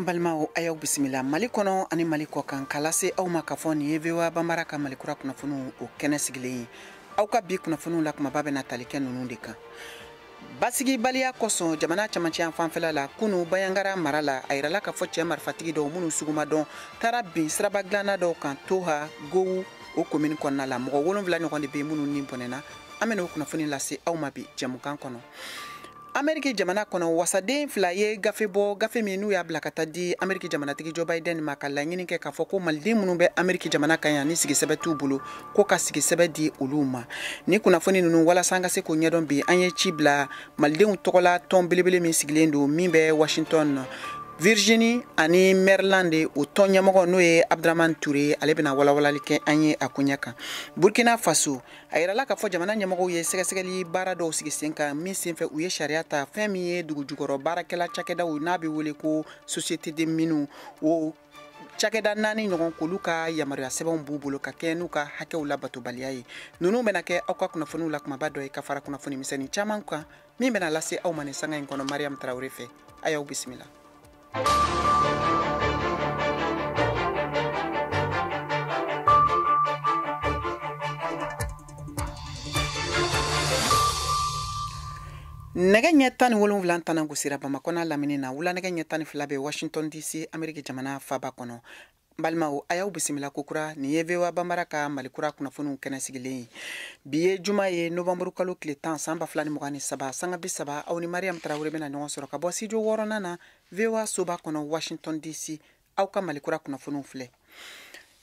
An balimaw, a y'aw bisimila Mali kɔnɔ ani Mali kɔ kan, k'a lase aw ma k'a fɔ nin ye VOA Banbara ka Mali kura kunnafoniw o kɛnɛ sigilen ye. Aw ka bi kunnafoniw la, kumaba bɛna tali kɛ ninnu de kan. Basigibaliya kosɔn jamana camancɛ fanfɛla la, kunu Bayangara mara la, a yirala k'a fɔ cɛ marifatigi dɔw minnu suguma dɔn taara bin siraba dilanna dɔw kan Toha Gowu o komini kɔnɔna la. Mɔgɔ 7 ɲɔgɔn de bɛ minnu ni bɔnɛna. An bɛna o kunnafoni lase aw ma bi jɛmukan kɔnɔ. Ameriki jamana kɔnɔ, wasaden 2 ye gafe bɔ, gafe min n'u y'a bila ka taa di Ameriki jamanatigi Joe Biden ma, ka laɲini kɛ k'a fɔ ko maliden minnu bɛ Ameriki jamana kan yan ni sigisɛbɛ t'u bolo, ko ka sigisɛbɛ di olu ma. Ni kunnafoni ninnu, walasa an ka se k'o ɲɛdɔn bi, an ye ci bila malidenw tɔgɔla tɔn belebele min sigilen don min bɛ Washington, Virginie ani Maryland, o tɔn ɲɛmɔgɔ n'o ye Abdramane Touré, ale bɛna walawalali kɛ an ye a koɲɛ kan. Burkina Faso, a yirala k'a fɔ jamana ɲɛmɔgɔw ye sɛgɛsɛgɛli baara dɔw sigi sen kan min senfɛ u ye sariya ta fɛn min ye dugu jukɔrɔ baarakɛla cakɛdaw n'a bɛ wele ko société de mines, o cakɛda 4 ɲɔgɔn, k'olu ka yamaruya sɛbɛnw b'u bolo ka kɛ n'u ka hakɛw labatobaliya ye. Ninnu bɛna kɛ aw ka kunnafoniw la kumaba dɔ ye, ka fara kunnafoni misɛnnin caman kan min bɛna lase aw ma nin sanga in kɔnɔ Mariam Traoré fɛ. A y'aw bisimila. Nɛgɛ ɲɛ 17 tana gosira Bamakɔ n'a lamini na, wula nɛgɛ ɲɛ 12 bɛ Washington DC, Ameriki jamana faba kɔnɔ. N balimaw, a y'aw bisimila kokura. Nin ye VOA Banbara ka Mali kura kunnafoniw kɛnɛ sigilen ye. Bi ye juma ye, novanburu kalo tile 10, san 2023, sanga 30, aw ni Mariam Traoré bɛna ɲɔgɔn sɔrɔ ka bɔ studio 6nan na VOA soba kɔnɔ Washington DC. Aw ka Mali kura kunnafoniw filɛ.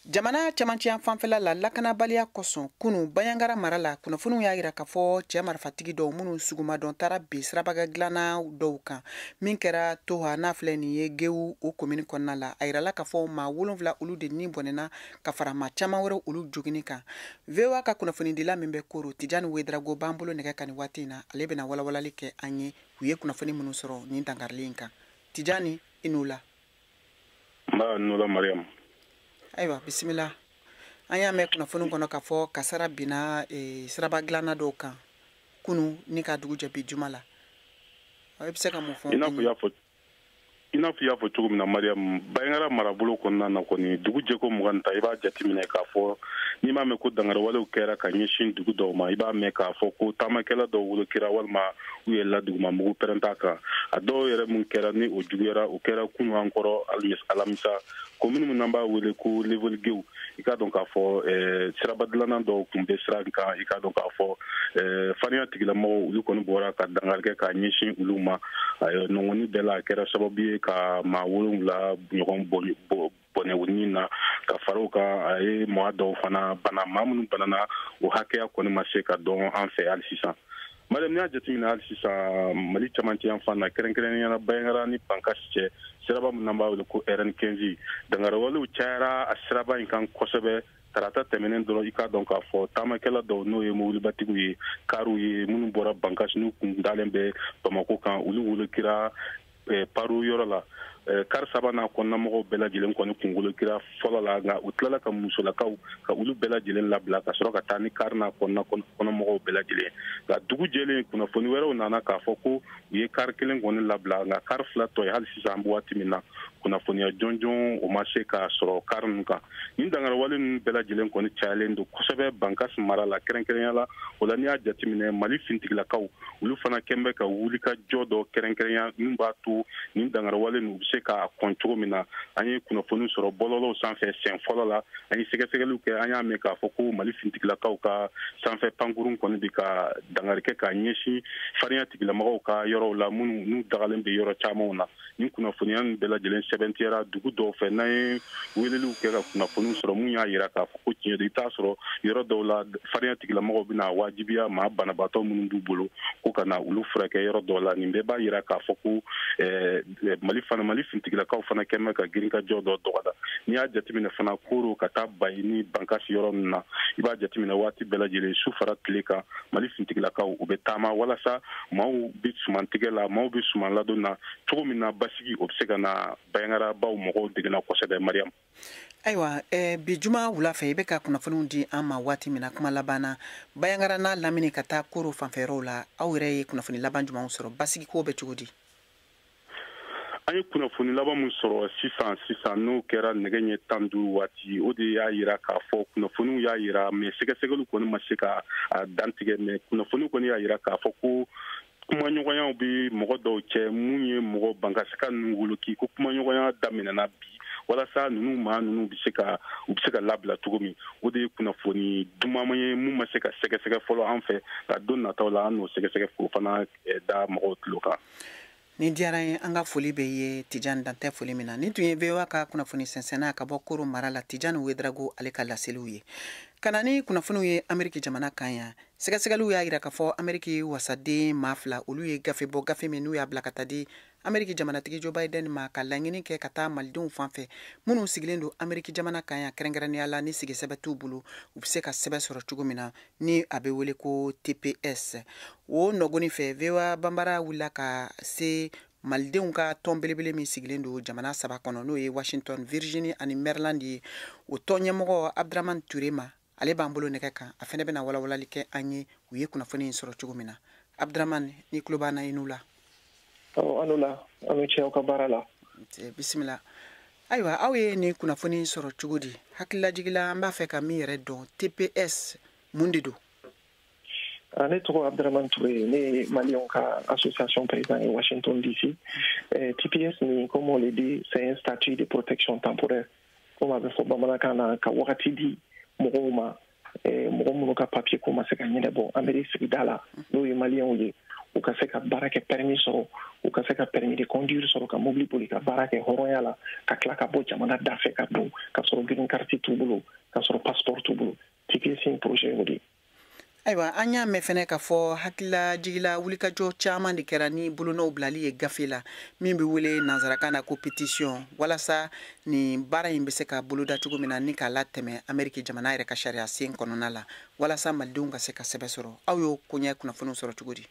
Jamana camancɛ fanfɛla la, lakanabaliya kosɔn, kunu Bayangara mara la, kunnafoniw y'a yira k'a fɔ cɛ marifatigi dɔw minnu suguma dɔn taara bin sirabaga dilanna dɔw kan min kɛra Toha n'a filɛ nin ye Gewu o komini kɔnɔna la. A yirala k'a fɔ maa 7 olu de ni bɔnɛna ka fara maa caman wɛrɛw olu jogini kan. VOA ka kunnafonidila min bɛ Koro, Tijani Wedrago b'an bolo nɛgɛ kan nin waati in na, ale bɛna walawalali kɛ an ye u ye kunnafoni minnu sɔrɔ nin dankarili in kan. Tijani, i n'u la. Nba, n'u la Mariam. Ayiwa, bisimila. An y'a mɛn kunnafoni kɔnɔ k'a fɔ kasara binna siraba dilanna dɔw kan kunu ni ka dugu jɛ bi juma la. I bɛ se ka mun fɔ? I n'a fɔ i y'a fɔ cogo min na Mariam, Bayangara marabolo kɔnɔna na kɔni, dugu jɛko 20 ta, i b'a jateminɛ k'a fɔ n'i m'a mɛn ko dangarawalew kɛra ka ɲɛsin dugu dɔw ma, i b'a mɛn k'a fɔ ko taamakɛla dɔw wolokira walima u yɛlɛla duguma mugu pɛrɛnta kan. A dɔw yɛrɛ mun kɛra ni o juguyara, o kɛra kunu an kɔrɔ alamisa, komini min n'an b'a wele ko Levelgew. I k'a dɔn k'a fɔ siraba dilanna dɔw tun bɛ sira kan. I k'a dɔn k'a fɔ farinya tigilamɔgɔw olu kɔni bɔra ka dankari kɛ k'a ɲɛsin olu ma. Nɔngɔnni bɛɛ la, a kɛra sababu ye ka maa 7 ɲɔgɔn bɔnɛ u ni na, ka fara o kan a ye maa dɔw fana bana. Maa minnu banana, o hakɛya kɔni ma se ka dɔn an fɛ hali sisan. Mariam, n'i y'a jateminɛ hali sisan Mali camancɛ yanfan na, kɛrɛnkɛrɛnnenya la Bayangara ni Bankasi cɛ siraba min n'an b'a wele ko RN15, dangarawalew cayara a siraba in kan kosɛbɛ. Tarata tɛmɛnen dɔrɔn, i k'a dɔn k'a fɔ taamakɛla dɔw, n'o ye mobilibatigiw ye, kariw ye, minnu bɔra Bankasi n'u kun dalen bɛ Bamako kan, olu wolokira paru yɔrɔ la. Kari 3 n'a kɔnɔnamɔgɔw bɛɛ lajɛlen kɔni kun wolokira fɔlɔ la, nka u tilala ka musolakaw ka olu bɛɛ lajɛlen labila ka sɔrɔ ka taa ni kari n'a kɔnɔmɔgɔw bɛɛ lajɛlen. Nka dugu jɛlen, kunnafoni wɛrɛw nana k'a fɔ ko u ye kari 1 kɔni labila, nka kari 2 tɔ ye hali sisan an bɛ waati min na, kunnafoniya jɔnjɔn o ma se k'a sɔrɔ kari ninnu kan. Nin dangarawale ninnu bɛɛ lajɛlen kɔni cayalen don kosɛbɛ Bankasi mara la kɛrɛnkɛrɛnya la. O la, n'i y'a jateminɛ, Mali fintigilakaw olu fana kɛn bɛ ka wuli ka jɔ dɔ kɛrɛnkɛrɛnya min b'a to nin dangarawale ninnu u bɛ se k'a kɔn cogo min na. An ye kunnafoni sɔrɔ bɔlɔlɔw sanfɛ siɲɛ fɔlɔ la, an ye sɛgɛsɛgɛliw kɛ, an y'a mɛn k'a fɔ ko Mali fintigilakaw ka sanfɛ pankurun kɔni bɛ ka dankari kɛ k'a ɲɛsin farinya tigilamɔgɔw ka yɔrɔw la minnu n'u dagalen bɛ yɔrɔ camanw na. Nin kunnafoniya ninnu bɛɛ lajɛlen sɛbɛntiyara dugu dɔw fɛ. N'an ye weleliw kɛ ka kunnafoniw sɔrɔ mun y'a yira k'a fɔ ko tiɲɛ don, i t'a sɔrɔ yɔrɔ dɔw la farinya tigilamɔgɔw bɛna wajibiya maa banabaatɔ minnu b'u bolo ko ka na olu furakɛ yɔrɔ dɔw la. Nin bɛɛ b'a yira k'a fɔ ko Mali fana, Mali fintigilakaw fana kɛn bɛ ka girin ka jɔ dɔ dɔgɔda. N'i y'a jateminɛ fana, Koro ka taa Bayi ni Bankasi yɔrɔ ninnu na, i b'a jateminɛ waati bɛɛ lajɛlen, su fara tile kan, Mali fintigilakaw u bɛ taama walasa maaw bɛ suman tigɛ la, maaw bɛ suman ladon na cogo min na, basigi o bɛ se ka na Bayangarabaw mɔgɔw degena kosɛbɛ, Mariam. Ayiwa, bi juma wula fɛ, i bɛ ka kunnafoniw di an ma waati min na, kuma laban na, Bayangara n'a lamini ka taa Koro fanfɛyɔrɔw la, aw yɛrɛ ye kunnafoni laban jumɛnw sɔrɔ? Basigi ko bɛ cogo di? An ye kunnafoni laban min sɔrɔ sisan sisan, n'o kɛra nɛgɛ ɲɛ 15 waati, o de y'a yira k'a fɔ, kunnafoniw y'a yira, mais sɛgɛsɛgɛliw kɔni ma se ka a dantigɛ, mais kunnafoniw kɔni y'a yira k'a fɔ ko kumaɲɔgɔnyaw bɛ mɔgɔ dɔw cɛ mun ye mɔgɔ bankasika ninnu woloki, ko kumaɲɔgɔnya daminɛna bi walasa ninnu maa ninnu bɛ se ka u bɛ se ka labila cogo min. O de ye kunnafoni duman ye mun ma se ka sɛgɛsɛgɛ fɔlɔ an fɛ, nka don nataw la an n'o sɛgɛsɛgɛ k'o fana da mɔgɔw tulo kan. Ni diyara ye, an ka foli bɛ ye Tijani, dantɛ foli min na. Nin tun ye VOA ka kunnafoni sɛnsɛnna ka bɔ Koro mara la, Tijani Wedrago ale ka laseliw ye. Ka na ni kunnafoniw ye Ameriki jamana kan yan, sɛgɛsɛgɛliw y'a yira k'a fɔ Ameriki wasaden maa fila, olu ye gafe bɔ, gafe min n'u y'a bila ka taa di Ameriki jamanatigi Joe Biden ma, ka laɲini kɛ ka taa malidenw fan fɛ minnu sigilen don Ameriki jamana kan yan, kɛrɛnkɛrɛnnenya la ni sigisɛbɛ t'u bolo, u bɛ se ka sɛbɛn sɔrɔ cogo min na ni a bɛ wele ko TPS. O nɔgɔni fɛ, VOA Banbara wulila ka se malidenw ka tɔn belebele min sigilen don jamana saba kɔnɔ, n'o ye Washington, Virginie ani Maryland ye, o tɔn ɲɛmɔgɔ Abdramane Touré ma. Ale b'an bolo nɛgɛ kan, a fɛnɛ bɛna walawalali kɛ an ye u ye kunnafoni in sɔrɔ cogo min na. Abdramane, ni tulo b'an na, i n'u la. An la, an bɛ cɛ aw ka baara la. Bisimila. Ayiwa, aw ye nin kunnafoni sɔrɔ cogo di? Hakililajigila, an b'a fɛ ka min yɛrɛ dɔn, TPS mun de don? Ne tɔgɔ Abdramane Touré, ne ye Maliyɛnw ka association président ye Washington DC. TPS ni, comme on le dit, c'est un statut de protection temporaire, comme a bɛ fɔ bamanankan na, ka wagati di mɔgɔw ma, mɔgɔ minnu ka papier ko ma se ka ɲɛnabɔ Amérique sigida la, n'o ye Maliyɛnw ye, u ka se ka baara kɛ, permis sɔrɔ, u ka se ka permis de conduire sɔrɔ, ka mobili boli, ka baara kɛ hɔrɔnya la, ka tila ka bɔ jamana da fɛ ka don ka sɔrɔ green card t'u bolo, ka sɔrɔ passeport t'u bolo. TPS projet o de ye. Ayiwa, an y'a mɛn fɛnɛ k'a fɔ hakilila jigila wulikajɔ caman de kɛra ni bolonɔw bilali ye gafe la min bɛ wele nansarakan na ko pétition, walasa nin baara in bɛ se ka boloda cogo min na ni k'a latɛmɛ Ameriki jamana yɛrɛ ka sariya sen kɔnɔna la, walasa malidenw ka se ka sɛbɛn sɔrɔ. Aw y'o koɲɛ kunnafoniw sɔrɔ cogo di?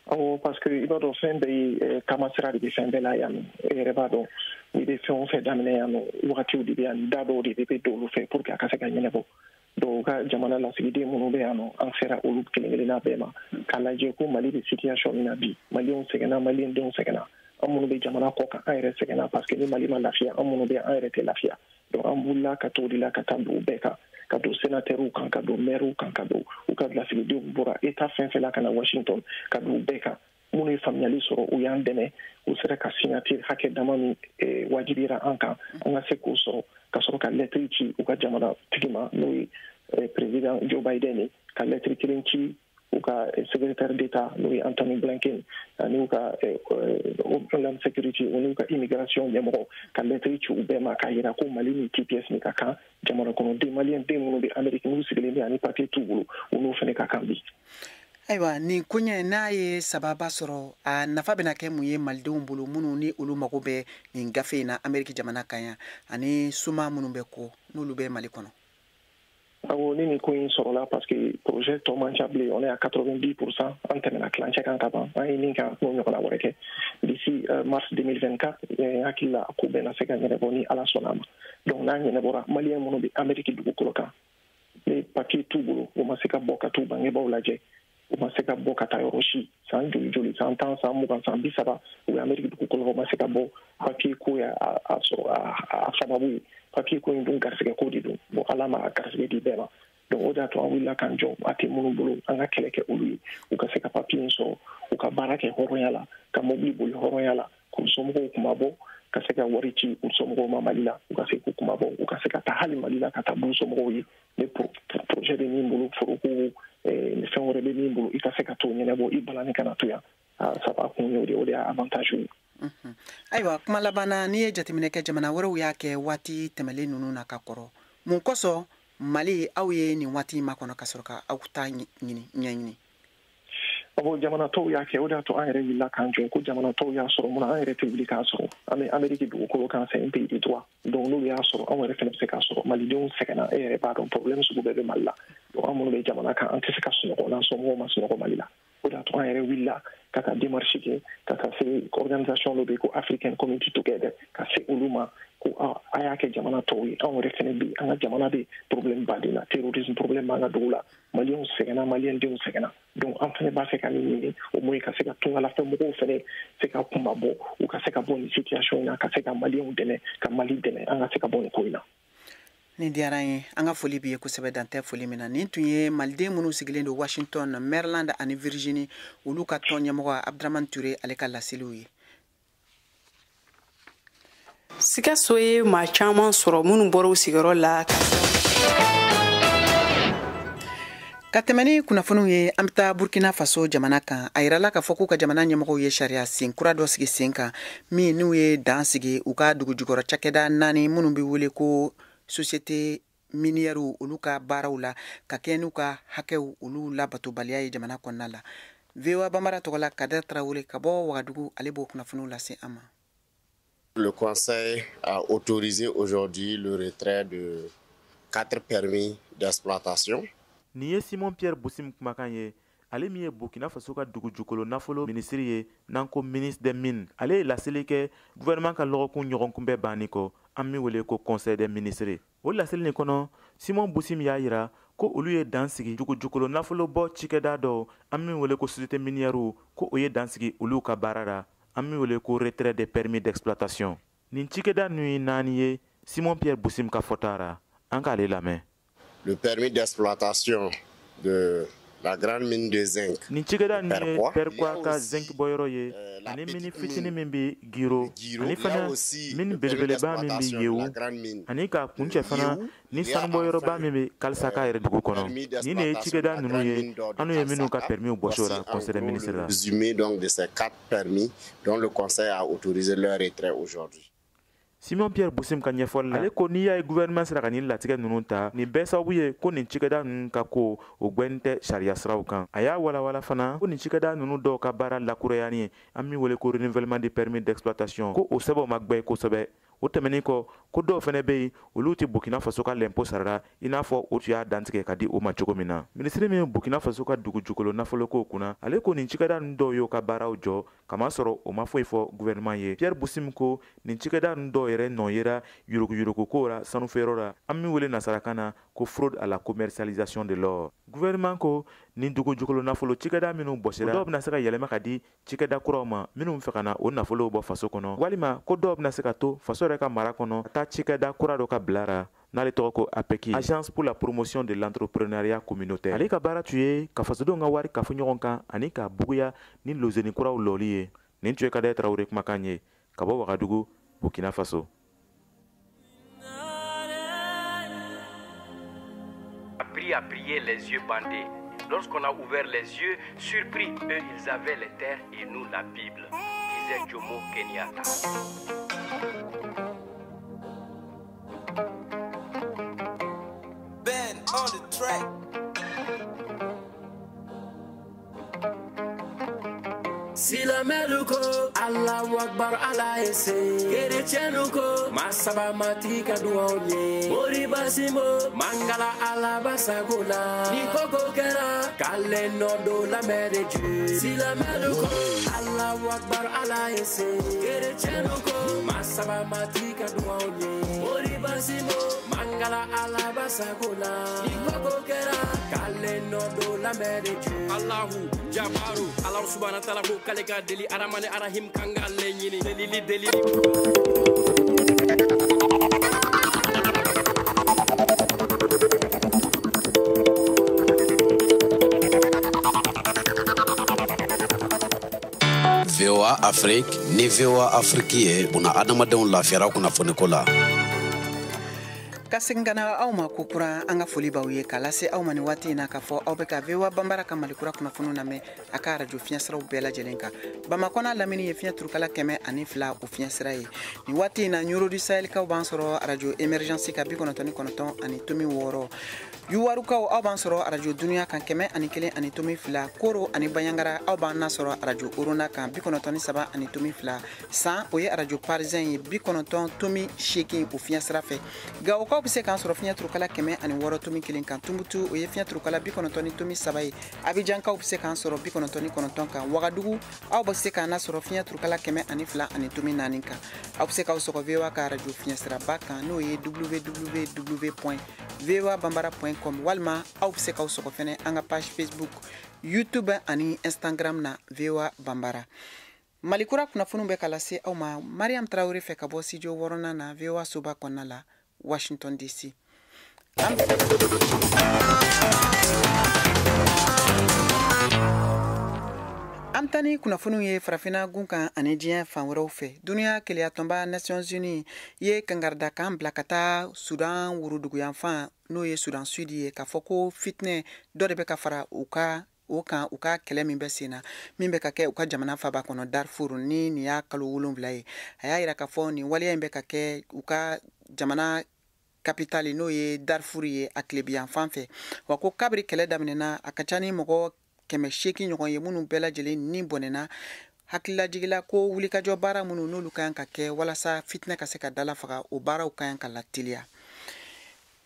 Awɔ, parce que i b'a dɔn, fɛn bɛɛ ye taamasira de bɛ fɛn bɛɛ la yan nɔ. E yɛrɛ b'a dɔn, n'i bɛ fɛn o fɛn daminɛ yan nɔ, wagatiw de bɛ yan, da dɔw de bɛ don olu fɛ pour que a ka se ka ɲɛnabɔ. Donc u ka jamana lasigiden minnu bɛ yan nɔ, an sera olu kelen kelenna bɛɛ ma k'a lajɛ ko Mali bɛ situation min na bi, Maliyɛnw sɛgɛnna, Maliyɛn denw sɛgɛnna, an minnu bɛ jamana kɔ kan, an yɛrɛ sɛgɛnna, parce que ni Mali ma lafiya, an minnu bɛ yan, an yɛrɛ tɛ lafiya. Donc an wulila ka t'o de la, ka taa don bɛɛ kan, ka don sénateurw kan, ka don maires kan, ka don u ka lasigidenw bɔra état fɛn fɛn la ka na Washington, ka don bɛɛ kan. Minnu ye faamuyali sɔrɔ, u y'an dɛmɛ, u sera ka signature hakɛ dama min wajibiyara an kan, an ka se k'o sɔrɔ, ka sɔrɔ ka lettre ci u ka jamana tigi ma, n'o ye président Joe Biden ye, ka lettre kelen ci u ka secrétaire d'État, n'o ye Antony Blinken, ani u ka Homeland Security, u n'u ka immigration ɲɛmɔgɔ, ka lettre ci u bɛɛ ma k'a yira ko Mali ni TPS ni ka kan, jamana kɔnɔden Maliyɛn den minnu bɛ Amérique, n'u sigilen bɛ ani papier t'u bolo, u n'u fana ka kan bi. Ayiwa, nin koɲɛ n'a ye sababa sɔrɔ, a nafa bɛna kɛ mun ye malidenw bolo minnu ni olu mago bɛ nin gafe in na Ameriki jamana kan yan, ani suma minnu bɛ kɔ n'olu bɛ Mali kɔnɔ? Awɔ, ni nin ko in sɔrɔla, parce que projet tɔ man ca bilen, on est à 90%, an tɛmɛna tilancɛ kan ka ban. An ye min kɛ, an t'o ɲɔgɔnna wɛrɛ kɛ d'ici mars 2024. N hakili la, ko bɛɛ na se ka ɲɛnabɔ ni Ala sɔnna a ma. Donc n'a ɲɛnabɔra, Maliyɛn minnu bɛ Amérique dugukolo kan, ni papier t'u bolo, u ma se ka bɔ ka t'u bangebaaw lajɛ, u ma se ka bɔ ka taa yɔrɔ si, san joli joli, san 10, san 20, san 30, u bɛ Amérique dugukolo kan, u ma se ka bɔ, papier ko y'a a sɔrɔ a sababu ye. Papier ko in dun, garisɛgɛ ko de don. Bon, Ala ma garisɛgɛ di bɛɛ ma. Donc o de y'a to an wulila k'an jɔ, a tɛ minnu bolo, an ka kɛlɛ kɛ olu ye, u ka se ka papier in sɔrɔ, u ka baara kɛ hɔrɔnya la, ka mobili boli hɔrɔnya la, k'u somɔgɔw kuma bɔ, ka se ka wari ci u somɔgɔw ma Mali la, u ka se k'u kuma bɔ, u ka se ka taa hali Mali la ka taa b'u somɔgɔw ye. Ni projet bɛ min bolo, foroko, ni fɛn wɛrɛ bɛ min bolo, i ka se ka t'o ɲɛnabɔ, i balani kana to yan. Saba kun ye o de ye, o de y'a avantage ye. Ayiwa, kuma laban na, n'i ye jateminɛ kɛ, jamana wɛrɛw y'a kɛ waati tɛmɛlen ninnu na ka kɔrɔ, mun kosɔn Mali, aw ye nin waati in makɔnɔ ka sɔrɔ ka aw ta ɲini ɲɛɲini? Awɔ, jamana tɔw y'a kɛ, o de y'a to an yɛrɛ wulila k'an jɔ ko jamana tɔw y'a sɔrɔ, mun na an yɛrɛ tɛ wuli k'a sɔrɔ? An bɛ Amérique dugukolo kan, c'est un pays de droit. Donc n'olu y'a sɔrɔ, anw yɛrɛ fana bɛ se k'a sɔrɔ. Malidenw sɛgɛnna, e yɛrɛ b'a dɔn, problème sugu bɛɛ bɛ Mali la. Donc an minnu bɛ jamana kan, an tɛ se ka sunɔgɔ n'an somɔgɔw ma sunɔgɔ Mali la. O de y'a to an yɛrɛ wulila ka taa démarche kɛ, ka taa se organisation dɔ bɛ yen ko African Community Together, ka se olu ma ko a y'a kɛ jamana tɔw ye. Anw yɛrɛ fɛnɛ bi an ka jamana bɛ problème ba de la, terrorisme problème b'an ka dugu la, maliyɛnw sɛgɛnna, maliyɛn denw sɛgɛnna. Donc an fɛnɛ b'a fɛ ka nin ɲini au moins ka se ka tungalafɛ mɔgɔw fɛnɛ se ka kunba bɔ, u ka se ka bɔ nin situation in na, ka se ka maliyɛnw dɛmɛ, ka Mali dɛmɛ, an ka se ka bɔ nin ko in na. Nin diyara n ye, an ka foli b'i ye kosɛbɛ, dan tɛ foli min na. Nin tun ye maliden minnu sigilen don Washington, Maryland ani Virginie, olu ka tɔn ɲɛmɔgɔ Abdramane Touré ale ka laseliw ye. Sikaso ye maa caman sɔrɔ minnu bɔra u sigiyɔrɔ la. Ka tɛmɛ ni kunnafoniw ye, an bɛ taa Burkina Faso jamana kan. A yirala k'a fɔ k'u ka jamana ɲɛmɔgɔw ye sariya sen kura dɔ sigi sen kan min n'u ye dan sigi u ka dugujukɔrɔ cakɛda 4 minnu bɛ wele ko société minière olu ka baaraw la, ka kɛ n'u ka hakɛw olu labatobaliya ye jamana kɔnɔna la. VOA Bambara tɔgɔ la, Kader Traoré ka bɔ Wagadugu, ale b'o kunnafoniw lase an ma. Le Conseil a autorisé aujourd'hui le retrait de 4 permis d'exploitation. Nin ye Simon Pierre Boussim kumakan ye, ale min ye Burkina Faso ka dugujukolo nafolo minisiri ye, n'an ko ministre des mines. Ale ye laseli kɛ gouvernement ka lɔgɔkun ɲɔgɔnkunbɛn banni kɔ, an min wele ko conseil des ministres. O laseli nin kɔnɔ, Simon Boussim y'a yira ko olu ye dan sigi dugujukolo nafolo bɔ cikɛda dɔw, an min wele ko société minière, ko o ye dan sigi olu ka baara la, an min wele ko retrait des permis d'exploitation. Nin cikɛda ninnu ye 4 ye, Simon Pierre Boussim ka fɔta ra, an k'ale lamɛn. Le permis d'exploitation de la grande mine de zinc. Nin cikɛda ninnu ye Perkoa ka zinc bɔyɔrɔ ye, ani mini fitinin min bɛ Giro, ani fana mine belebeleba min bɛ Yewu, ani ka kuncɛ fana ni sanubɔyɔrɔba min bɛ Kalisaka yɛrɛ dugu kɔnɔ. Nin de ye cikɛda ninnu ye, anw ye minnu ka permis bɔsi o la conseil des ministres la. Résumé donc de ces 4 permis dont le conseil a autorisé leur retrait aujourd'hui. Simon Pierre Boussim ka ɲɛfɔli la, ale ko n'i y'a ye gouvernement sera ka nin latigɛ ninnu ta, nin bɛɛ sababu ye ko nin cikɛda ninnu ka ko o gwɛn tɛ sariya siraw kan. A y'a walawala fana ko nin cikɛda ninnu dɔw ka baara lakurayani, an min wele ko renouvellement des permis d'exploitation, ko o sɛbɛnw ma gwɛ kosɛbɛ. O tɛmɛnen kɔ, ko dɔw fana bɛ yen, olu tɛ Burkina Faso ka lɛnpo sarala i n'a fɔ o tun y'a dantigɛ ka di o ma cogo min na. Minisiri min ye Burkina Faso ka dugujukolo nafoloko kunna, ale ko nin cikɛda ninnu dɔw y'o ka baaraw jɔ, kamasɔrɔ o ma foyi fɔ gouvernement ye. Pierre Boussim ko nin cikɛda ninnu dɔw yɛrɛ nɔ yera yuruguyuruguko la sanufeereyɔrɔ la, an min wele nansarakan na ko fraude à la commercialisation de l'or. Gouvernement ko nin dugujukolo nafolo cikɛda minnu bɔsira, dɔw bɛna se ka yɛlɛma ka di cikɛda kuraw ma minnu fɛ ka na o nafolow bɔ faso kɔnɔ, walima ko dɔw bɛna se ka to faso yɛrɛ ka mara kɔnɔ ka taa cikɛda kura dɔ ka bila ra, n'ale tɔgɔ ko APECI, Agence pour la promotion de l'entrepreneuriat communautaire. Ale ka baara tun ye ka fasodenw ka wari kafo ɲɔgɔn kan ani ka buguya ni lozeni kuraw lɔli ye. Nin tun ye Kader Traoré kumakan ye ka bɔ Wagadugu, Burkina Faso. Appris à prier les yeux bandés. Lorsqu'on a ouvert les yeux, surpris, eux, ils avaient les terres et nous la Bible, disait Jomo Kenyatta. Ben on the track. Silamɛlu ko Allahu Akbar Ala ye se, kerecɛnnu ko masaba matigi ka duwaw ye, Moriba Simo mangala Ala basago la, ni koko kɛra k'ale nɔ don la main de Dieu. Silamɛlu ko Allahu Akbar Ala ye se, kerecɛnnu ko masaba matigi ka duwaw ye, Moriba Simo mangala Ala basago la, ni koko kɛra k'ale nɔ don la main de Dieu. Allahu Jabaru Ala subhanahu wa ta'ala ko k'ale ka deli Aramani Arahim kan k'ale ɲini delili delili. VOA Afrique ni VOA Afrique ye buna adamadenw lafiyara kunnafoniko la. Ka segin ka na aw ma ko kura, an ka foli b'aw ye k'a lase aw ma nin waati in na k'a fɔ aw bɛ ka VOA Bambara ka Malikura kunnafoniw lamɛn a ka arajo fiɲɛsiraw bɛɛ lajɛlen kan. Bamakɔ n'a lamini ye fiɲɛ turukala 102 o fiɲɛsira ye. Nin waati in na Ɲoro du Sahelikaw b'an sɔrɔ arajo Emergence kan 99.6. Yuwarukaw aw b'an sɔrɔ arajo Dunuya kan 101.2. Koro ani Banyangara aw b'an nasɔrɔ arajo Orona kan 93.2. San o ye arajo Parisien ye 90.8 o fiɲɛsira fɛ. Gawokaw Bamakɔkaw bɛ se k'an sɔrɔ fiɲɛ turukala 106.1 kan. Tumutu o ye fiɲɛ turukala 93.3 ye. Abijankaw bɛ se k'an sɔrɔ 99 kan. Wagadugu aw bɛ se k'an sɔrɔ fiɲɛ turukala 102.4 kan. Aw bɛ se k'aw sɔgɔ VOA ka radio fiɲɛsiraba kan, n'o ye www.voabambara.com, walima aw bɛ se k'aw sɔgɔ fɛnɛ an ka page Facebook, YouTube ani Instagram na VOA Bambara. Malikura kunnafoniw bɛ ka lase aw ma Mariam Traoré fɛ ka bɔ studio 6nan na VOA soba kɔnɔna la, Washington DC. An bɛ taa ni kunnafoniw ye farafinna gun kan ani diɲɛ fan wɛrɛw fɛ. Duniya keleyatɔnba Nations Unies ye kangaridakan bila ka taa Sudan woroduguyanfan, n'o ye Sudan Sud ye, k'a fɔ ko fitinɛ dɔ de bɛ ka fara u ka o kan u ka kɛlɛ min bɛ sen na, min bɛ ka kɛ u ka jamana faba kɔnɔ Darfur, ni nin y'a kalo 7 ye. A y'a yira k'a fɔ nin waleya in bɛ ka kɛ u ka jamana kapitali, n'o ye Darfur ye, a tilebiyanfan fɛ. Wa ko kabiri kɛlɛ daminɛna, a ka ca ni mɔgɔ 800 ɲɔgɔn ye minnu bɛɛ lajɛlen ni bɔnɛna. Hakililajigila ko wulikajɔ baara minnu n'olu ka kan ka kɛ walasa fitinɛ ka se ka dala faga, o baaraw ka kan ka lateliya.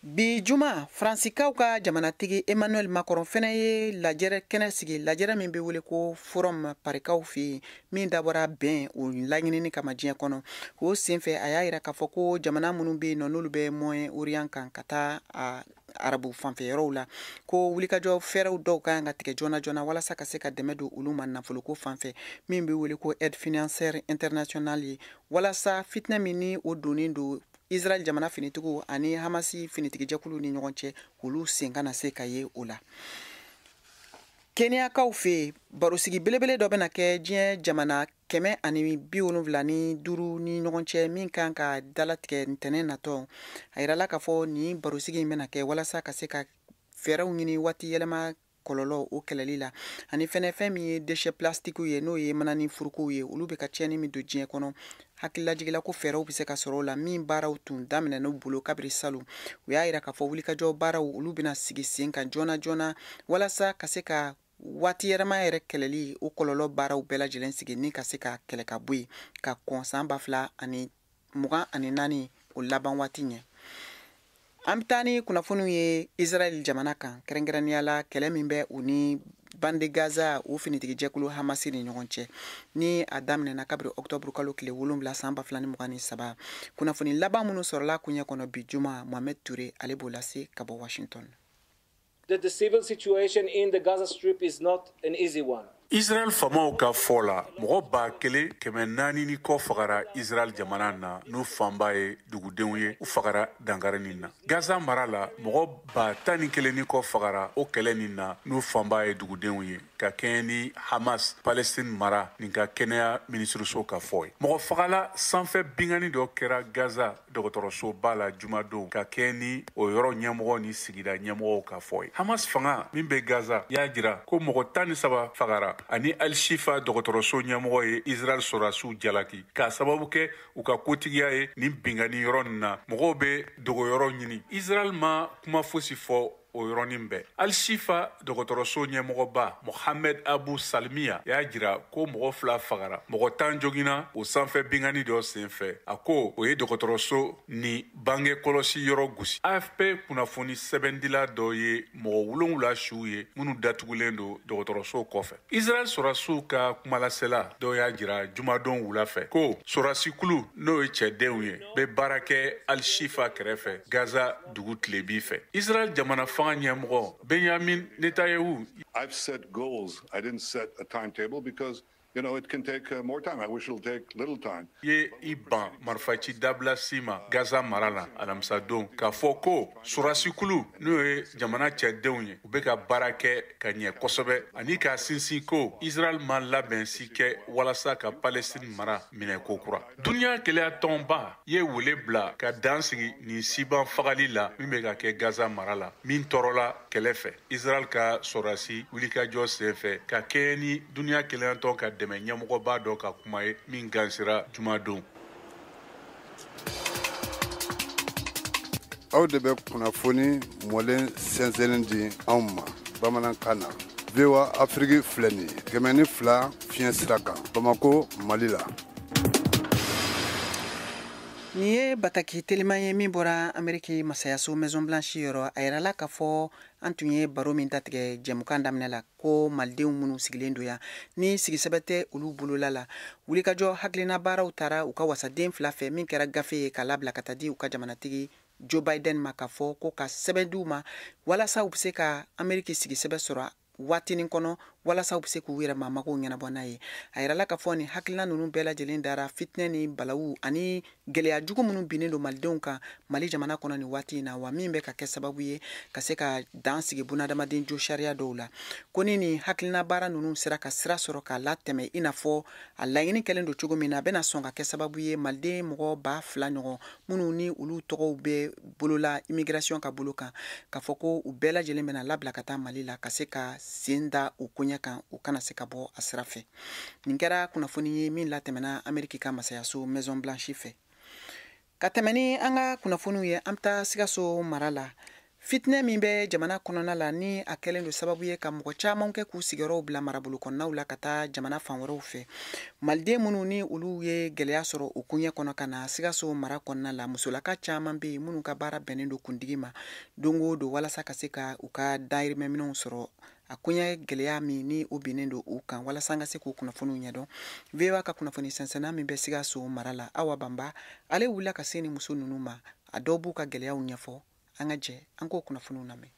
Bi juma, Faransikaw ka jamanatigi Emmanuel Macron fɛnɛ ye lajɛrɛ kɛnɛ sigi, lajɛrɛ min bɛ wele ko forum Parikaw fɛ yen, min dabɔra bɛn o laɲinini kama diɲɛ kɔnɔ. O senfɛ a y'a yira k'a fɔ ko jamana minnu bɛ yen nɔ n'olu bɛ Moyen Orient kan ka taa a arabu fanfɛ yɔrɔw la, ko wulikajɔ fɛɛrɛw dɔw ka kan ka tigɛ joona joona walasa ka se ka dɛmɛ don olu ma nafoloko fanfɛ, min bɛ wele ko aide financière internationale ye, walasa fitinɛ min ni o donnen don Israël jamana finitigiw ani Hamasi finitigijɛkuluw ni ɲɔgɔn cɛ, olu sen kana se ka ye o la. Kenyakaw fɛ yen, barosigi belebele dɔ bɛna kɛ diɲɛ jamana 175 ni ɲɔgɔn cɛ, min kan ka dalatigɛ ntɛnɛn natɔ. A yirala k'a fɔ nin barosigi in bɛna kɛ walasa ka se ka fɛɛrɛw ɲini waati yɛlɛma kɔlɔlɔ o kɛlɛli la, ani fɛnɛ fɛn min ye déchets plastiques ye, n'o ye manani furukow ye, olu bɛ ka tiɲɛni min don diɲɛ kɔnɔ. Hakililajigila ko fɛɛrɛw bɛ se ka sɔrɔ o la, min baaraw tun daminɛn'u bolo kabiri salon. U y'a yira k'a fɔ wulikajɔ baaraw olu bɛna sigi sen kan joona joona walasa ka se ka waati yɛlɛma yɛrɛ kɛlɛli o kɔlɔlɔ baaraw bɛɛ lajɛlen sigi ni ka se ka kɛlɛ ka bɔ yen ka kɔn san 2024 o laban waati ɲɛ. An bɛ taa ni kunnafoniw ye Israël jamana kan, kɛrɛnkɛrɛnnenya la kɛlɛ min bɛ u ni bande Gaza o finitigijɛkulu Hamasi ni ɲɔgɔn cɛ, ni a daminɛna kabiri octobre kalo tile 7 san 2023. Kunnafoni laban minnu sɔrɔla kuɲɛ kɔnɔ bi juma, Mohamed Touré ale b'o lase ka bɔ Washington. That the civil situation in the Gaza Strip is not an easy one. Israel faamaw ka fɔ la, mɔgɔ 1400 ni kɔ fagara Israel jamana na, n'u fanba ye dugudenw ye, u fagara dankari nin na. Gaza mara la, mɔgɔ 11,000 ni kɔ fagara o kɛlɛ nin na, n'u fanba ye dugudenw ye, ka kɛɲɛ ni Hamas Palestine mara nin ka kɛnɛya minisiriso ka fɔ ye. Mɔgɔ fagala sanfɛ binkanni dɔ kɛra Gaza dɔgɔtɔrɔsoba la jumadon, ka kɛɲɛ ni o yɔrɔ ɲɛmɔgɔ ni sigida ɲɛmɔgɔw ka fɔ ye. Hamas fanga min bɛ Gaza y'a jira ko mɔgɔ 13 fagara ani Al-Shifa dɔgɔtɔrɔso ɲɛmɔgɔ ye Israel sɔrɔdasiw jalaki k'a sababu kɛ u ka kotigiya ye nin binkanni yɔrɔ nin na. Mɔgɔw bɛ dogoyɔrɔ ɲini. Israel ma kuma fosi fɔ o yɔrɔnin bɛɛ. Al-Shifa dɔgɔtɔrɔso ɲɛmɔgɔba Mohamed Abu Salmiya y'a jira ko mɔgɔ 2 fagara, mɔgɔ 10 joginna o sanfɛ binkanni dɔ senfɛ. A ko o ye dɔgɔtɔrɔso ni bange kɔlɔsi yɔrɔ gosi. AFP kunnafoni sɛbɛndila dɔ ye mɔgɔ 7 siw ye minnu datugulen don dɔgɔtɔrɔso kɔfɛ. Israel sɔrɔdasiw ka kumalasela dɔ y'a jira jumadon wula fɛ ko sɔrɔdasikulu, n'o ye cɛdenw ye, bɛ baara kɛ Al-Shifa kɛrɛfɛ Gaza dugu tilebin fɛ. Israel jamana fanga ɲɛmɔgɔ Benjamin Netanyahu. I've set goals. I didn't set a timetable because you know it can take more time. I wish it'll take little time. Ye i ban marifaci dabila si ma Gaza mara la alamisadon, k'a fɔ ko sɔrɔdasikulu, n'o ye jamana cɛdenw ye, u bɛ ka baara kɛ ka ɲɛ kosɛbɛ, ani k'a sinsin ko Israel ma labɛn si kɛ walasa ka Palestine mara minɛ kokura. Duniya keleya tɔnba ye wele bila ka dan sigi nin siban fagali la min bɛ ka kɛ Gaza mara la, min tɔɔrɔla kɛlɛ fɛ Israel ka sɔrɔdasi wulikajɔ senfɛ, ka kɛɲɛ ni duniya keleya tɔn ka dɛmɛ ɲɛmɔgɔba dɔ ka kuma ye min gansira jumadon. Aw de bɛ kunnafoni mɔlen sɛnsɛnnen di anw ma bamanankan na. VOA Afrique filɛ nin ye 102 fiɲɛ sira kan, Bamako, Mali la. Nin ye bataki teliman ye min bɔra Ameriki masayaso Maison Blanche yɔrɔ. A yirala k'a fɔ an tun ye baro min datigɛ jɛmukan daminɛ la, ko malidenw minnu sigilen don yan ni sigisɛbɛ tɛ olu bolola la, wulikajɔ hakilina baaraw taara u ka wasaden 2 fɛ, min kɛra gafe ye k'a labila ka taa di u ka jamanatigi Joe Biden ma, k'a fɔ ko ka sɛbɛn d'u ma walasa u bɛ se ka Ameriki sigisɛbɛ sɔrɔ waatinin kɔnɔ, walasa u bɛ se k'u yɛrɛ mago ɲɛnabɔ n'a ye. A yirala k'a fɔ nin hakilina ninnu bɛɛ lajɛlen dara fitinɛ ni balawu ani gɛlɛya jugu minnu binnen don malidenw kan Mali jamana kɔnɔ nin waati in na, wa min bɛ ka kɛ sababu ye ka se ka dan sigi bunadamaden jo sariya dɔw la. Ko ni nin hakilina baara ninnu sera ka sira sɔrɔ k'a latɛmɛ i n'a fɔ a laɲini kɛlen don cogo min na, a bɛna sɔn ka kɛ sababu ye maliden mɔgɔ 2000 ɲɔgɔn minnu ni olu tɔgɔw bɛ bolola immigration ka bolo kan, k'a fɔ ko u bɛɛ lajɛlen bɛna labila ka taa Mali la ka se ka sen da u koɲɛ kan, u kana se ka bɔ a sira fɛ. Nin kɛra kunnafoni ye min latɛmɛna Ameriki ka masayaso Maison Blanche fɛ. Ka tɛmɛ ni an ka kunnafoniw ye, an bɛ taa Sikaso mara la. Fitinɛ min bɛ jamana kɔnɔna la ni a kɛlen don sababu ye ka mɔgɔ caman kɛ k'u sigiyɔrɔw bila marabolo kɔnɔnaw la ka taa jamana fan wɛrɛw fɛ, maliden minnu ni olu ye gɛlɛya sɔrɔ u koɲɛ kɔnɔ ka na Sikaso mara kɔnɔna la, musolaka caman bɛ yen minnu ka baara bɛnnen don kundigi ma don o don walasa ka se ka u ka dahirimɛminɛnw sɔrɔ. A koɲɛ gɛlɛya min ni o binnen don u kan, walasa an ka se k'u kunnafoniw ɲɛdɔn, VOA ka kunnafoni sɛnsɛnna min bɛ Sikaso mara la, Awa Banba, ale wulila ka se ni muso ninnu ma, a dɔw b'u ka gɛlɛyaw ɲɛfɔ. An ka jɛ an k'o kunnafoniw lamɛn.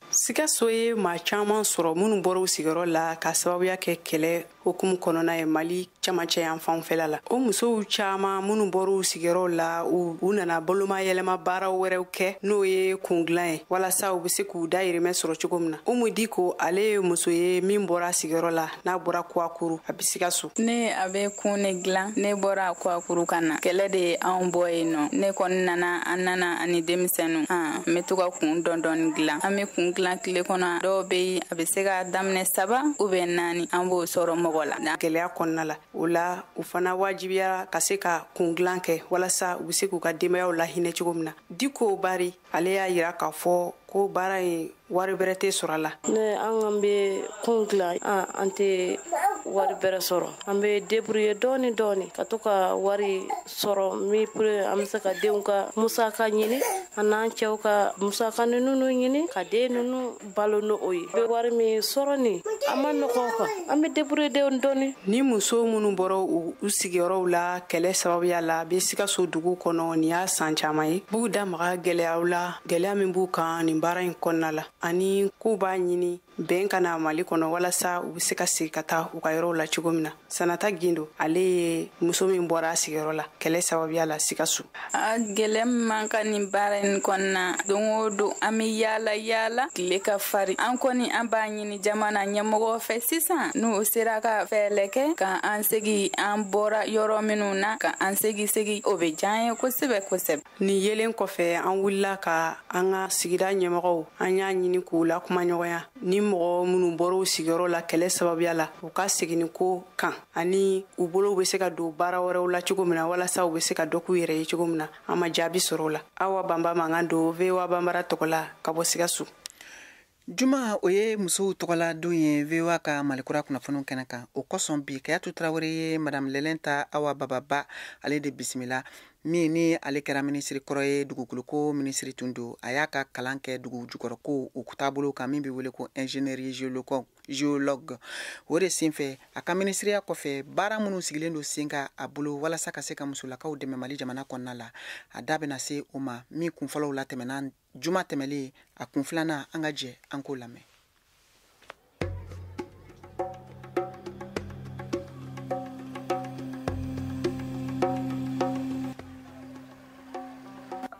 Sikaso ye maa caman sɔrɔ minnu bɔra u sigiyɔrɔ la ka sababuya kɛ kɛlɛ hukumu kɔnɔna ye Mali camancɛ yan fanfɛla la. O musow caman minnu bɔra u sigiyɔrɔw la, u nana boloma yɛlɛma baaraw wɛrɛw kɛ n'o ye kungilan ye, walasa u bɛ se k'u dayirimɛ sɔrɔ cogo min na. Umu Diko, ale ye muso ye min bɔra sigiyɔrɔ la, n'a bɔra Kuwakuru, a bɛ Sikaso. Ne a bɛ kun ne gilan, ne bɔra Kuwakuru ka na. Kɛlɛ de ye anw bɔ yen nɔ. Ne kɔni nana, an nana ani denmisɛnninw. N bɛ to ka kun dɔɔni dɔɔni gilan. An bɛ kun gilan tile kɔnɔ, dɔw bɛ yen a bɛ se ka daminɛ 3 ou bien 4, an b'o sɔrɔ mɔgɔ la. Gɛlɛya kɔnɔna la, o la u fana wajibiyara ka se ka kun gilan kɛ walasa u bɛ se k'u ka denbayaw lahinɛ cogo min na. Diko Bari, ale y'a yira k'a fɔ ko baara in wari bɛrɛ tɛ sɔrɔ a la. Ne an kan bɛ kun gilan, an tɛ wari bɛrɛ sɔrɔ, an bɛ débrouiller dɔɔni dɔɔni ka to ka wari sɔrɔ min pour an bɛ se ka denw ka musaka ɲini, an n'an cɛw ka musaka ninnu ɲini, ka den ninnu balo n'o ye. Bɛ wari min sɔrɔ nin, a ma nɔgɔn quoi, an bɛ débrouiller dɔɔni dɔɔni. Ni muso minnu bɔra u sigiyɔrɔw la kɛlɛ sababuya la, bɛ Sikaso dugu kɔnɔ, nin y'a san caman ye. B'u da maga gɛlɛyaw la, gɛlɛya min b'u kan nin baara in kɔnɔna la, ani k'u b'a ɲini bɛn ka na Mali kɔnɔ walasa u bɛ se ka segin ka taa u ka yɔrɔw la cogo min na. Sanata Gindo, ale ye muso min bɔra a sigiyɔrɔ la kɛlɛ sababuya la Sikaso. A gɛlɛya min man kan nin baara in kɔnɔna, don o don an bɛ yaala yaala, tile ka farin. An kɔni an b'a ɲini jamana ɲɛmɔgɔw fɛ sisan, n'u sera ka fɛɛrɛ kɛ ka an segin an bɔra yɔrɔ minnu na, ka an segin, o bɛ diya an ye kosɛbɛ kosɛbɛ. Nin yelen kɔfɛ, an wulila ka an ka sigida ɲɛmɔgɔw, an y'a ɲini k'u la kumaɲɔgɔnya ni mɔgɔ minnu bɔra u sigiyɔrɔ la kɛlɛ sababuya la, u ka segin ko kan, ani u bolow bɛ se ka don baara wɛrɛw la cogo min na, walasa u bɛ se ka dɔ k'u yɛrɛ ye cogo min na. An ma jaabi sɔrɔ o la. Awa Banba mankan don VOA Banbara tɔgɔ la ka bɔ Sikaso. Juma, o ye musow tɔgɔla don ye VOA ka Malikura kunnafoniw kɛnɛ kan. O kosɔn bi, Kayatu Tarawele ye Madame Lɛlɛnta Awa Bababa ale de bisimila, min ni ale kɛra minisiri kɔrɔ ye, dugukoloko minisiri tun don. A y'a ka kalan kɛ dugu jukɔrɔko o taabolo kan min bɛ wele ko ingénierie géologue. O de senfɛ, a ka minisiriya kɔfɛ, baara minnu sigilen don sen kan a bolo walasa ka se ka musolakaw dɛmɛ Mali jamana kɔnɔna la, a da bɛna se o ma. Min kunfɔlɔw latɛmɛna juma tɛmɛlen, a kun filanan, an ka jɛ an k'o lamɛn.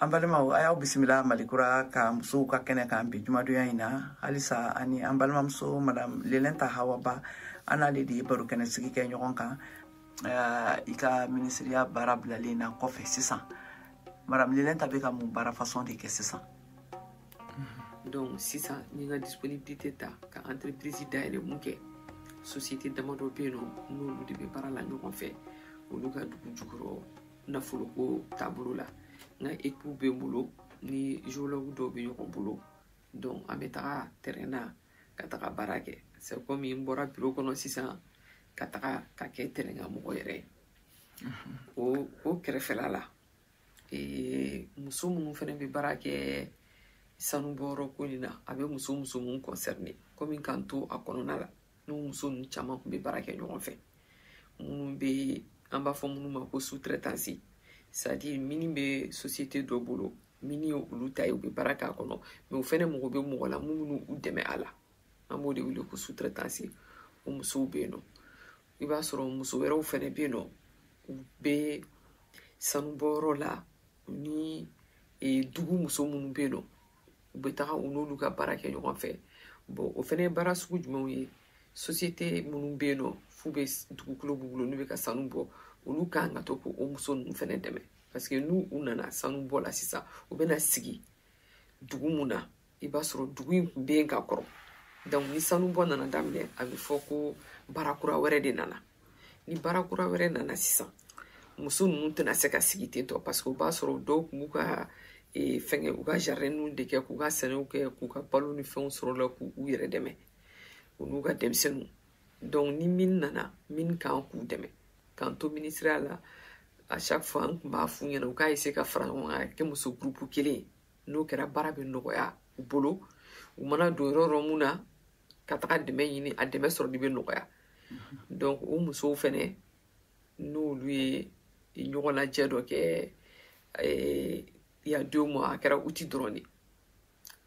An balimaw, a y'aw bisimila Malikura ka musow ka kɛnɛ kan bi jumadonya in na. Halisa ani an balimamuso Madame Lɛlɛnta Hawa Ba, an n'ale de ye baro kɛnɛ sigi kɛ ɲɔgɔn kan i ka minisiriya baara bilalen na kɔfɛ sisan. Madame Lɛlɛnta bɛ ka mun baara façon de kɛ sisan? Donc sisan n ye n ka disponibilité ta ka entreprise dayɛlɛ mun kɛ, société damadɔ bɛ yen nɔ, n'olu de bɛ baara la ɲɔgɔn fɛ, olu ka dugu jukɔrɔ nafoloko taabolo la. N ka équipe bɛ n bolo ni géologue dɔw bɛ ɲɔgɔn bolo, donc an bɛ taga terrain na ka taga baara kɛ. C'est comme n bɔra bureau kɔnɔ sisan ka taga ka kɛ terrain kan mɔgɔ yɛrɛ ye. O kɛrɛfɛla la, Muso minnu fana bɛ baara kɛ sanubɔyɔrɔ ko nin na, a bɛ muso mun concerné, komi k'an to a kɔnɔna la, n'o muso ninnu caman tun bɛ baara kɛ ɲɔgɔn fɛ, minnu bɛ an b'a fɔ minnu ma ko sous-traitance, c'est-à-dire mine bɛ société dɔ bolo, mine ye olu ta ye, u bɛ baara k'a kɔnɔ, mais u fana mago bɛ mɔgɔ la mun b'u dɛmɛ a la, an b'o de wele ko sous-traitance. O musow bɛ yen nɔ. I b'a sɔrɔ muso wɛrɛw fana bɛ yen nɔ, u bɛ sanubɔyɔrɔ la ni dugu muso minnu bɛ yen nɔ, u bɛ taga u n'olu ka baara kɛ ɲɔgɔn fɛ. Bon, o fana ye baara sugu jumɛnw ye? Société minnu bɛ yen nɔ f'u bɛ dugukolo b'u bolo, n'u bɛ ka sanu bɔ, olu kan ka to k'o muso ninnu fana dɛmɛ, parce que n'u u nana sanu bɔ la sisan, u bɛna sigi dugu mun na, i b'a sɔrɔ dugu in tun bɛ yen ka kɔrɔ. Donc ni sanu bɔ nana daminɛ, a bɛ fɔ ko baara kura wɛrɛ de nana. Ni baara kura wɛrɛ nana sisan, muso ninnu tɛna se ka sigi ten tɔ, parce que o b'a sɔrɔ dɔw tun b'u ka fɛngɛ, u ka jardin de kɛ, k'u ka sɛnɛw kɛ, k'u ka balo ni fɛnw sɔrɔ la, k'u yɛrɛ dɛmɛ, u n'u ka denmisɛnninw. Donc ni min nana, min kan k'u dɛmɛ, k'an to ministère la, à chaque fois an tun b'a f'u ɲɛna u k'a essayer ka fara ɲɔgɔn kan ka kɛ muso groupe kelen ye. N'o kɛra, baara bɛ nɔgɔya u bolo, u mana don yɔrɔ yɔrɔ mun na ka taga dɛmɛ ɲini, a dɛmɛ sɔrɔli bɛ nɔgɔya. Donc o musow fɛnɛ, n'olu ye ɲɔgɔn lajɛ dɔ kɛ il y a 2 mois, a kɛra outil dɔrɔn de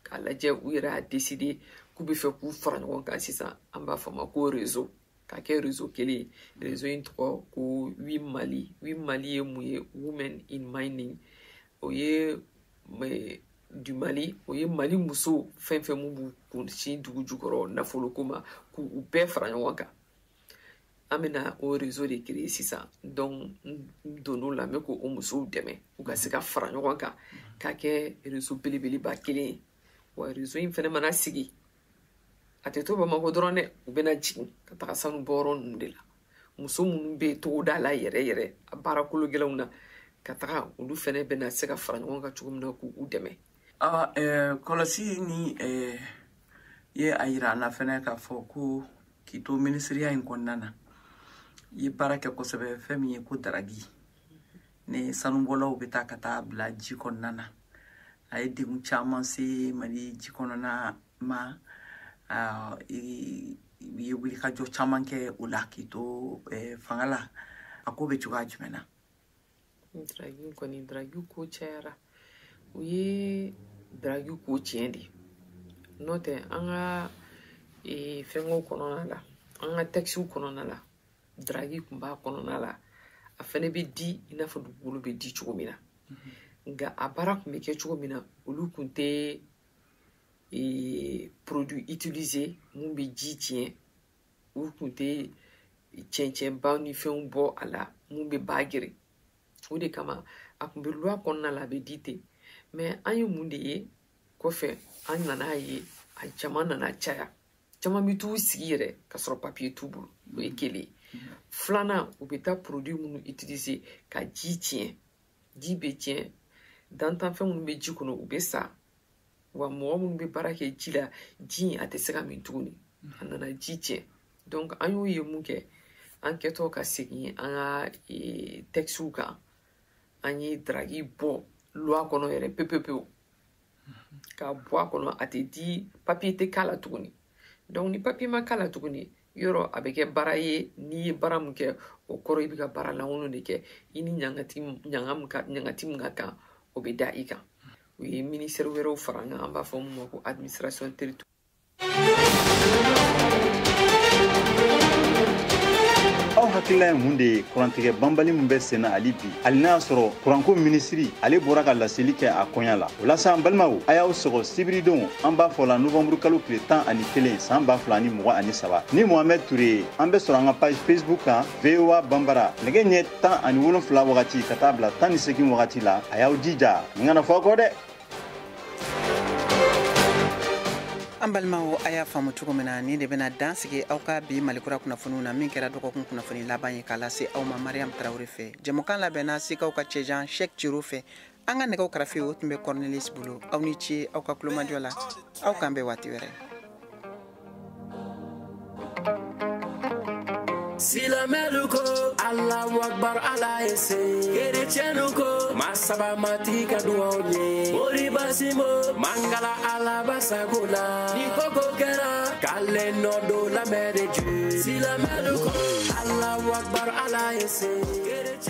k'a lajɛ, u yɛrɛ y'a décider k'u bɛ fɛ k'u fara ɲɔgɔn kan sisan, an b'a fɔ a ma ko réseau, k'a kɛ réseau kelen ye. Réseau in tɔgɔ ko WIM Mali. WIM Mali ye mun ye? Women in Mining. O ye du Mali, o ye Mali muso fɛn fɛn mun b'u kun sin dugu jukɔrɔ nafoloko ma, k'u bɛɛ fara ɲɔgɔn kan. An bɛna o réseau de créer sisan. Donc n donn'o la, n bɛ k'o musow dɛmɛ u ka se ka fara ɲɔgɔn kan k'a kɛ réseau belebeleba kelen ye. Wa réseau in fɛnɛ mana sigi, a tɛ to Bamakɔ dɔrɔn dɛ, u bɛna jigin ka taga sanu bɔyɔrɔ ninnu de la. Muso minnu bɛ togoda la yɛrɛ yɛrɛ, a baara kolo gɛlɛnw na, ka taga olu fɛnɛ bɛna se ka fara ɲɔgɔn kan cogo min na k'u dɛmɛ. Kɔlɔsi ni ye a yira an na fɛnɛ k'a fɔ ko k'i to minisiriya in kɔnɔna na, i ye baara kɛ kosɛbɛ fɛn min ye ko daragi ni sanubɔlaw bɛ taa ka taa bila ji kɔnɔna na, a ye degun caman se Mali ji kɔnɔna ma. I ye wulikajɔ caman kɛ o la k'i to fanga la. A ko bɛ cogoya jumɛn na? Daragi kɔni, daragi ko cayara. U ye daragi ko tiɲɛ de, n'o tɛ an ka fɛngɛw kɔnɔna la, an ka tɛkisiw kɔnɔna la, daragi tun b'a kɔnɔna la. A fɛnɛ bɛ di i n'a fɔ dugukolo bɛ di cogo min na, nka a baara tun bɛ kɛ cogo min na, olu tun tɛ produit utiliser mun bɛ ji tiɲɛ, u tun tɛ cɛncɛnba ni fɛnw bɔ a la mun bɛ ba geren. O de kama a tun bɛ loi kɔnɔna la, a bɛ di ten. Mais an ye mun de ye kɔfɛ? An nana ye a caman nana caya, caman bɛ t'u sigi yɛrɛ ka sɔrɔ papier t'u bolo. O ye kelen ye. Filanan, u bɛ taa produit minnu utiliser ka ji tiɲɛ, ji bɛ tiɲɛ, dantanfɛn minnu bɛ ji kɔnɔ u bɛ sa, wa mɔgɔ minnu bɛ baara kɛ ji la, ji in a tɛ se ka min tuguni, a nana ji tiɲɛ. Donc an y'o ye mun kɛ, an kɛtɔ ka segin an ka tɛkisiw kan, an ye daragi bɔ loi kɔnɔ yɛrɛ pewu pewu pewu, k'a bɔ a kɔnɔ, a tɛ di, papier tɛ k'a la tuguni. Donc ni papier ma k'a la tuguni, yɔrɔ a bɛ kɛ baara ye, n'i ye baara min kɛ, o kɔrɔ i bɛ ka baara lankolon de kɛ, i ni ɲangati min ka kan, o bɛ da i kan. U ye ministère wɛrɛw fara an kan, an b'a fɔ mun ma ko administration territoriale. Aw hakilila ye mun de ye kurantigɛ banbali min bɛ sen na hali bi, hali n'a y'a sɔrɔ kuranko minisiri ale bɔra ka laseli kɛ a kɔɲa la? O la sa, an balimaw, a y'aw sɔgɔ sibiridon, an b'a fɔ la novanburu kalo tile 11 san 2023 ni Mohamɛd Ture ye. An bɛ sɔrɔ an ka page Facebook kan, VOA Banbara, nɛgɛ ɲɛ 17 wagati ka taa bila 18 wagati la. A y'aw jija, nin kana fɔ aw kɔ dɛ. An balimaw, a y'a faamu cogo min na, nin de bɛna dan sigi aw ka bi Malikura kunnafoniw na, min kɛra dɔgɔkun kunnafoni laban ye k'a lase aw ma Mariam Tarawele fɛ. Jɛmukan labɛnna Sikaw ka cɛjan Cheick Ciro fɛ. An ka nɛgɛw karafe o tun bɛ Cornelis bolo. Aw ni ce aw ka kulomajɔ la, aw k'an bɛn waati wɛrɛ. Silamɛlu ko Allahu Akbar Ala ye se. Kerecɛnnu ko masaba matigi ka duwaw ye. Moriba Simo Mangala Ala basago la. Ni koko kɛra k'ale nɔ don la main de Dieu. Silamɛlu ko Allahu Akbar Ala ye se.